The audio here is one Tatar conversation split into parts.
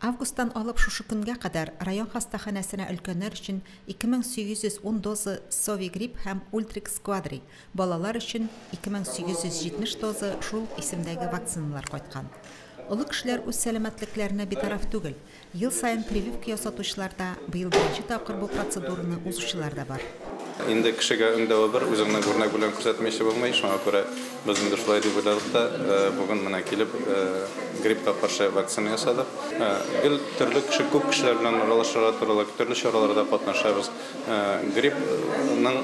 Августтан алып шушы көнгә кадәр район хастаханәсенә өлкәннәр өчен 2810 доза Совигрипп һәм Ультрикс Квадри, балалар өчен 2870 доза шул ук исемдәге вакциналар кайткан. Олы кешеләр үз сәламәтлекләренә битараф түгел. Ел саен прививка ясатучылар да, быел беренче тапкыр бу процедураны узучылар да бар. Инде кешегә өндәве бер, үзеңне үрнәк белән күрсәтмичә булмый. Шуңа күрә без инде шулай дип уйладык та, бүген менә килеп гриппка каршы вакцина ясадык. Гел төрле кеше, күп кешеләр белән аралашырга туры, төрле чараларда катнашабыз. Гриппның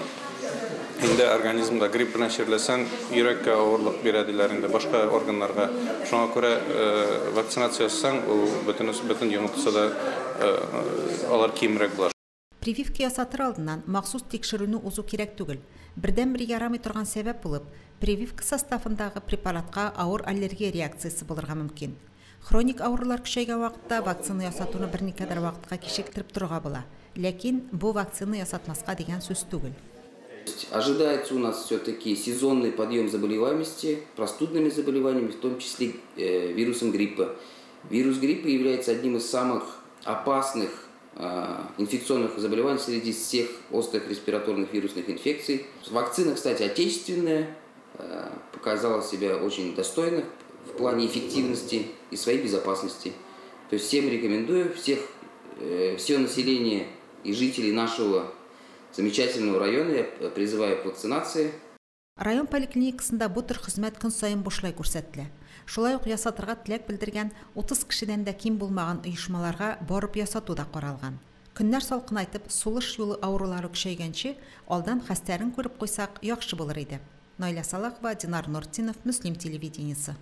инде организмда грипп белән чирләсәң, йөрәккә авырлык бирә диләр инде, башка органнарга. Шуңа күрә вакцинация ясасаң, ул бөтен йогынтысы да алар кимрәк була. Прививка ясатыр алдыннан махсус тикшерүне узу кирәк түгел. Бердәнбер ярамый торган сәбәп булып, прививка составындагы препаратка авыр аллергия реакциясе булырга мөмкин. Хроник авырулар көчәйгән вакытта вакцина ясатуны берникадәр вакытка кичектереп торырга була. Ләкин бу вакцина ясатмаска дигән сүз түгел. Ожидается у нас все-таки сезонный подъем заболеваемости простудными заболеваниями, в том числе вирусом гриппа. Вирус гриппа является одним из самых опасных инфекционных заболеваний среди всех острых респираторных вирусных инфекций. Вакцина, кстати, отечественная, показала себя очень достойно в плане эффективности и своей безопасности. То есть всем рекомендую, все население и жителей нашего замечательного района я призываю к вакцинации. Район поликлиникасында бу төр хезмәт көн саен бушлай күрсәтелә. Шулай ук ясатырга теләк белдергән 30 кешедән дә ким булмаган оешмаларга барып ясату да каралган. Көннәр салкынайтып, сулыш юлы авырулары көчәйгәнче, алдан хәстәрен күреп куйсак, яхшы булыр иде. Наилә Салахова, Динар Нуртдинов, Мөслим телевидениесе.